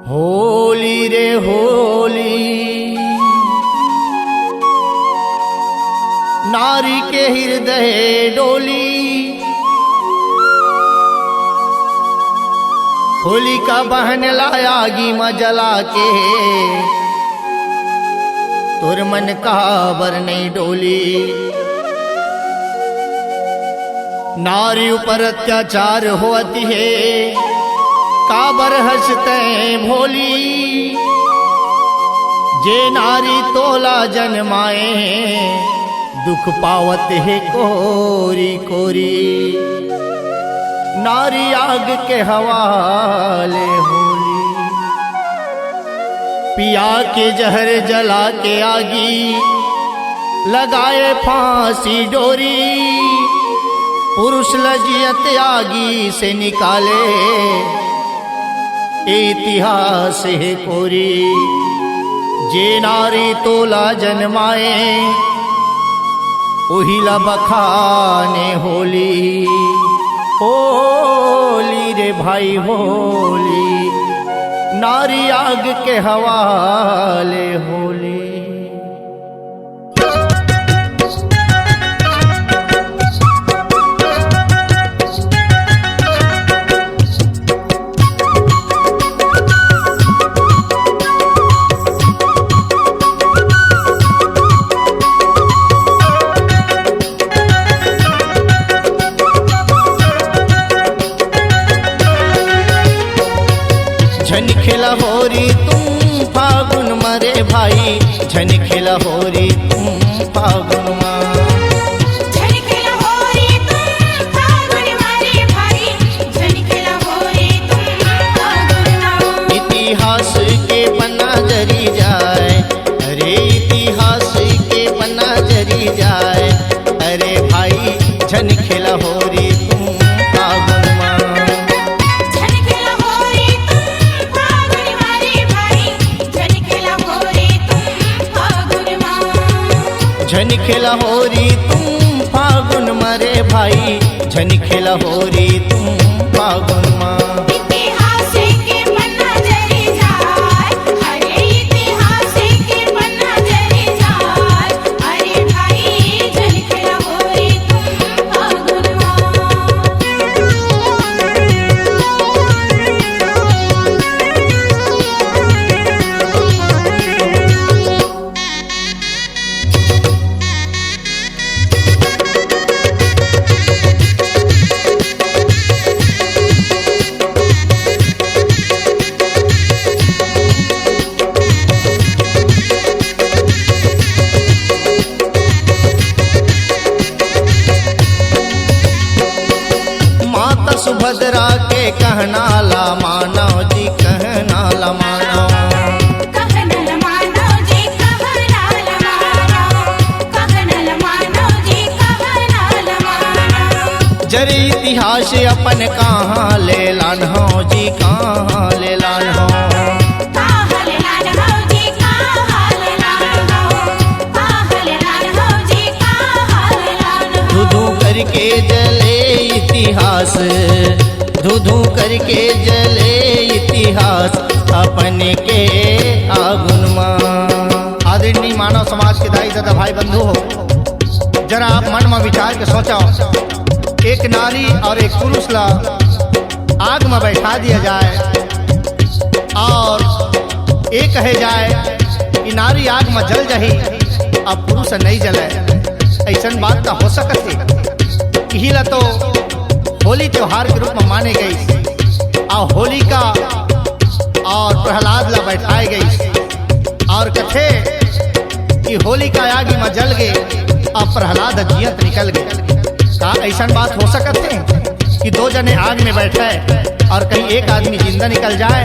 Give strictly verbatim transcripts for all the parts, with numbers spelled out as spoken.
होली रे होली, नारी के हृदय डोली। होलिका बहन ला आगी म जला के, तोर मन काबर नइ डोली? नारी ऊपर अत्याचार होत हे, काबर हँसते भोली? जे नारी तोला जनमाए, दुख पावत हे कोरी कोरी। नारी आग के हवाले होली, पिया के जहर जला के आगी, लगाए फांसी डोरी। पुरुष ल जियत आगी से निकाले, इतिहास हे कोरी। जे नारी तोला जनमाए, उही ला बखाने होली। होली रे भाई होली, नारी आग के हवाले होली। झन खेला होरी तुम फागुन मा रे भाई, झन खेला होरी तुम फागुन मा। झन खेला होरी तुम फागुन मा रे भाई, झन खेला होरी तुम फागुन मा। इतिहास के पन्ना जरी जाए, अरे इतिहास के पन्ना जरी जाए, अरे भाई झन खेला होरी तुम फागुन मा। झन खेला होरी तुम फागुन मा रे भाई, झन खेला होरी तुम फागुन मा। झन खेला होरी तुम फागुन मा रे भाई, झन खेला होरी तुम फागुन मा। इतिहास के पन्ना जरी जाए, अरे इतिहास के पन्ना जरी जाए, अरे भाई झन खेला होरी तुम फागुन मा। माता सुभद्रा के कहना ला मानव जी, कहना ला मानव। कहना ला मानव जी, कहना ला मानव। कहना ला मानव जी, कहना ला मानव। जरे इतिहास अपन कहाँ ले लान हो जी, कहाँ ले लान हो। कहाँ ले लान हो जी, कहाँ ले लान हो। कहाँ ले लान हो जी, कहाँ ले लान हो। धू धू करके जले इतिहास, धू धू करके जले इतिहास अपन के आगुन मा। आदरणीय मानव समाज के दाई ददा भाई बंधु हो, जरा आप मन मा विचार के सोचव, एक नारी और एक पुरुष ला आग मा बैठा दिया जाए और ये कहे जाए कि नारी आग मा जल जाही, अब पुरुष नहीं जले। ऐसन बात का हो सकत हे? इही ला तो होली त्योहार के रूप मा माने गई और होलिका और प्रहलाद ला बैठाए गई और कथे कि होलिका आगी मा जल गे, अब प्रहलाद जियत निकल गे। का ऐसन बात हो सकत हे कि दो जने आग में बैठे और कहीं एक आदमी जिंदा निकल जाए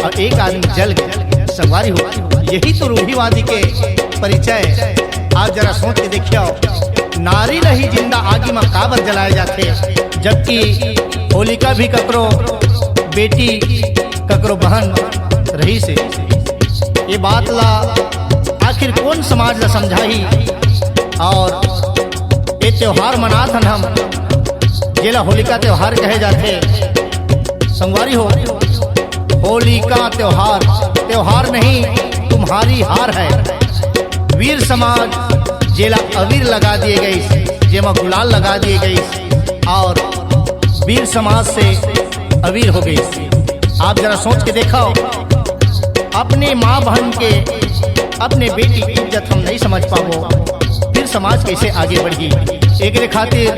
और एक आदमी जल गे? संगवारी हो, यही तो रूढ़िवादी के परिचय। आज जरा सोच के देखियो, नारी ला ही जिंदा आगी मा काबर जलाए जाथे, जबकि होलिका भी ककरो बेटी, ककरो बहन रहिसे। ये बात ला आखिर कौन समाज ला समझाही? और ये त्योहार मनाथन हम, जेला होलिका त्योहार कहे जाथे। संगवारी हो, होलिका त्योहार, त्योहार नहीं, तुम्हारी हार है। वीर समाज जेला अबीर लगा दिए गइस, जेमा गुलाल लगा दिए गइस और वीर समाज से अबीर हो गइस। आप जरा सोच के देखव, अपने माँ बहन के, अपने बेटी के इज्जत हम नहीं समझ पाबो, फिर समाज कैसे आगे बढ़ी? एकरे खातिर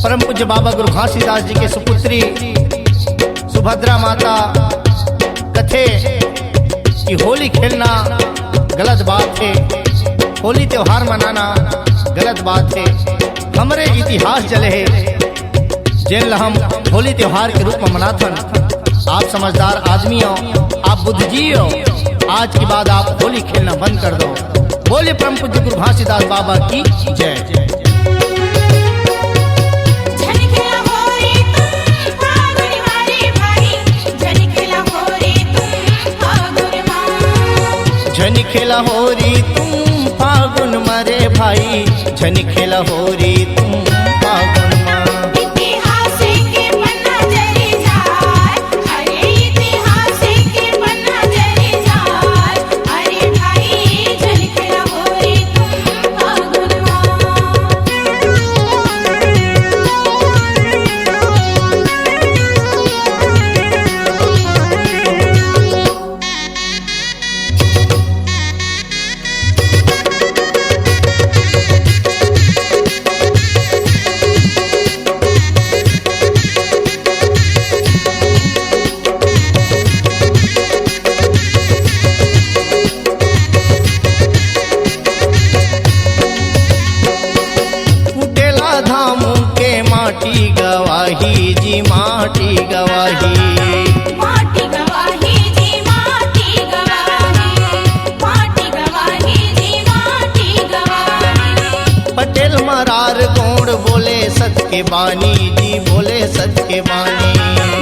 परम पूज्य बाबा गुरु घासीदास जी के सुपुत्री सुभद्रा माता कथे कि होली खेलना गलत बात है, होली त्योहार मनाना गलत बात है। हमरे इतिहास जले है, जेन ला हम होली त्योहार के रूप में मनाथन। आप समझदार आदमी हो, आप बुद्धिजीवी हो, आज के बाद आप होली खेलना बंद कर दो। बोलिए परम पूज्य गुरु घासीदास बाबा की जय। झन खेला होरी तुम फागुन मारे भाई, झन खेला होरी तुम फागुन मा। झन खेला होरी तुम फागुन मारे भाई, झन खेला होरी तुम फागुन मा। इतिहास के पन्ना जरी जाए, अरे इतिहास के पन्ना जरी जाए, अरे भाई झन खेला होरी तुम फागुन मा। कुटेला धाम के माटी गवाही जी, माटी गवाही। माटी गवाही जी, माटी गवाही। माटी गवाही जी, माटी गवाही। पटेल मरार गोंड़ बोले सच के बानी जी, बोले सच के बानी।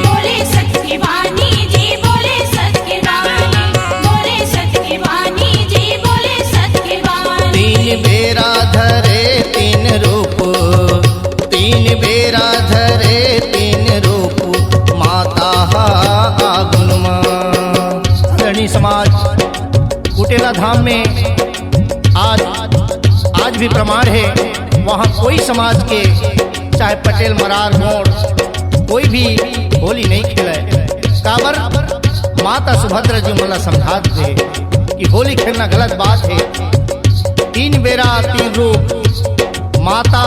बोले सच के बानी जी, बोले सच के बानी। बोले सच के बानी जी, बोले सच के बानी। तीन बेरा धरे तीन रूप, तीन बेरा धरे तीन रूप, माता हा आगुन मा। आदरणीय समाज, कुटेला धाम में आज, आज भी प्रमाण है, वहाँ कोई समाज के, चाहे पटेल, मरार, गोंड़, कोई भी होली नहीं खेले। काबर? माता सुभद्रा जी मन ला समझा दे कि होली खेलना गलत बात है। तीन बेरा तीन रूप, माता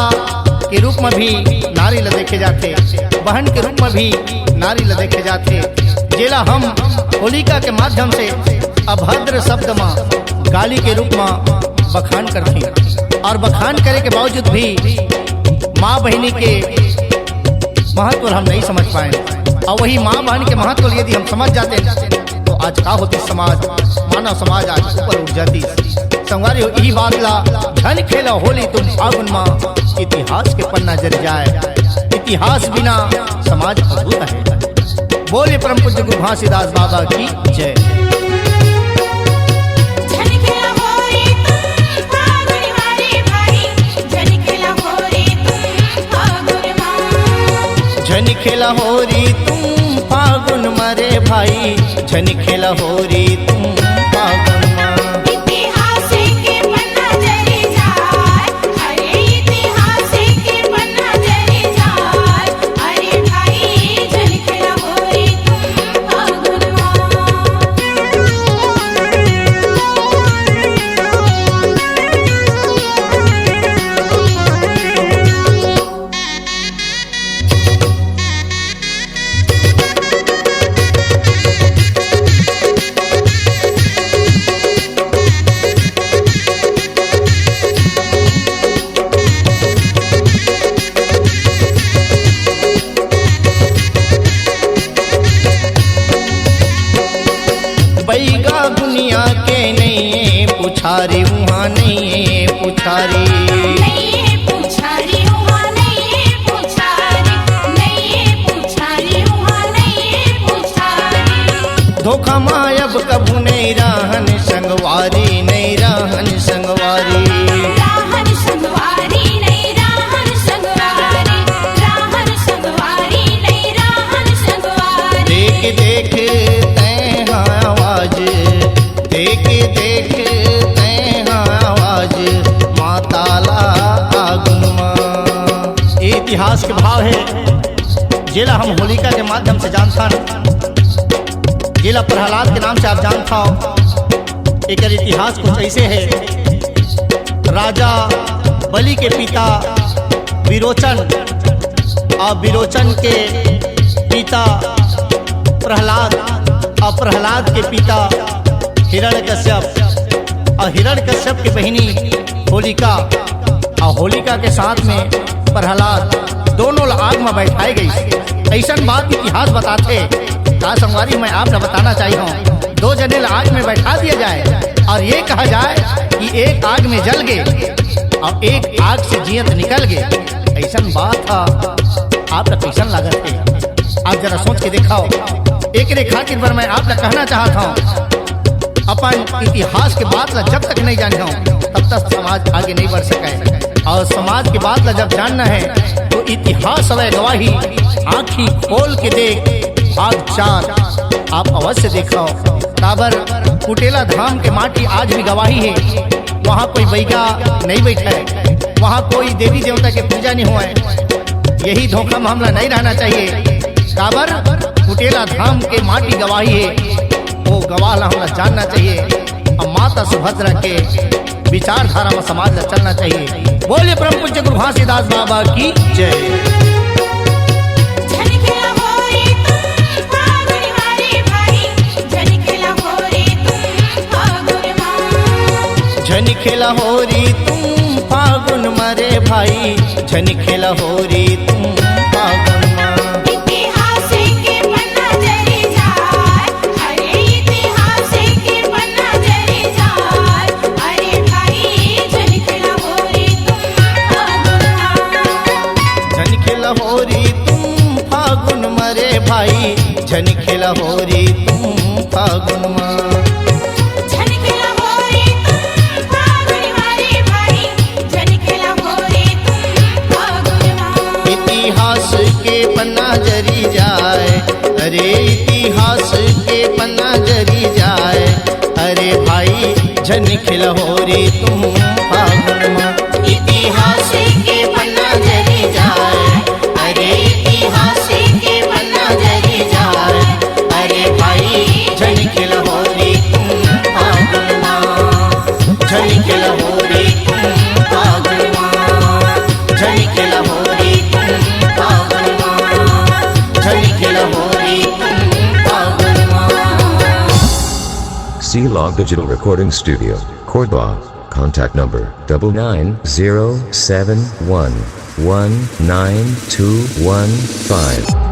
के रूप में भी नारी ला देखे जाथे, बहन के रूप में भी नारी ला देखे जाथे, जेला हम होलिका के माध्यम से अभद्र शब्द मा गाली के रूप मा बखान करथे। और बखान करे के बावजूद भी माँ बहिनी के महत्व हम नहीं समझ पाए। और वही माँ बहन के महत्व यदि हम समझ जाते तो आज का होती समाज, मानव समाज आज ऊपर उठ जाती। संगवारी हो, यही बात ला झन खेला होली तुम फागुन मा, इतिहास के पन्ना जर जाए। इतिहास बिना समाज अधूरा है। बोले परम पूज्य गुरु घासीदास बाबा की जय। झन खेला होरी तुम फागुन मारे भाई, झन खेला होरी तुम फागुन मा। झन खेला होरी तुम फागुन मारे भाई, झन खेला होरी तुम फागुन मा। इतिहास के पन्ना जरी जाए, अरे इतिहास के पन्ना जरी जाए, अरे भाई झन खेला होरी तुम फागुन मा। इतिहास के भाव हे, जेला हम होलिका के माध्यम से जानथन, जेला प्रहलाद के नाम से आप जानथव। एकर इतिहास कुछ ऐसे हे, राजा बलि के पिता विरोचन और विरोचन के पिता प्रहलाद और प्रहलाद के पिता हिरण्यकश्यप और हिरण्यकश्यप की बहिनी होलिका और होलिका के साथ में प्रहलाद, दोनों ल आग में बैठाए गई। ऐसन बात इतिहास बताथे। का संगवारी, मैं आप ल बताना चाही हूँ, दो जने ल आग में बैठा दिया जाए और ये कहा जाए कि एक आग में जल गए और एक आग से जियत निकल गए, ऐसन बात ह। आप ल कैसन लागत हे? आप जरा सोच के देखाओ। एकरे खातिर बर मैं आप ल कहना चाहत हूँ, अपन इतिहास के बात ला जब तक नहीं जाने हो, तब तक समाज आगे नहीं बढ़ सके। और समाज के बात ला जब जानना है, तो इतिहास हवय गवाही, आँखी खोल के देख, भाग चार आप अवश्य देखो। काबर कुटेला धाम के माटी आज भी गवाही है। वहाँ कोई बैगा नहीं बैठा है, वहाँ कोई देवी देवता के पूजा नहीं हुआ है। यही धोखा में हमला नहीं रहना चाहिए। काबर कुटेला धाम के माटी गवाही है, वो गवाह ला हमला जानना चाहिए। अब माता सुभद्रा के विचारधारा में समाज ला चलना चाहिए। बोलिए परम पूज्य गुरु घासीदास बाबा की जय। झन खेला होरी तुम फागुन मारे भाई, झन खेला होरी तुम फागुन मा। झन खेला होरी तुम फागुन मारे भाई, झन खेला होरी तुम फागुन मा। इतिहास के पन्ना जरी जाए, अरे इतिहास के पन्ना जरी जाए, अरे भाई झन खेला होरी तुम फागुन मा। झन खेला होरी तुम फागुन मारे भाई, झन खेला होरी तुम फागुन मा। झन खेला होरी तुम फागुन मारे भाई, झन खेला होरी तुम फागुन मा। इतिहास के पन्ना जरी जाए, अरे इतिहास के पन्ना जरी जाए, अरे भाई झन खेला होरी तुम फागुन मा। इतिहास के पन्ना जरी जाए, अरे इतिहास के पन्ना जरी जाए, अरे भाई झन खेला होरी तुम फागुन मा। झन खेला होरी तुम फागुन मा। झन खेला होरी तुम फागुन मा। झन खेला होरी तुम फागुन मा। C Log Digital Recording Studio, Korba. Contact number double nine zero seven one one nine two one five.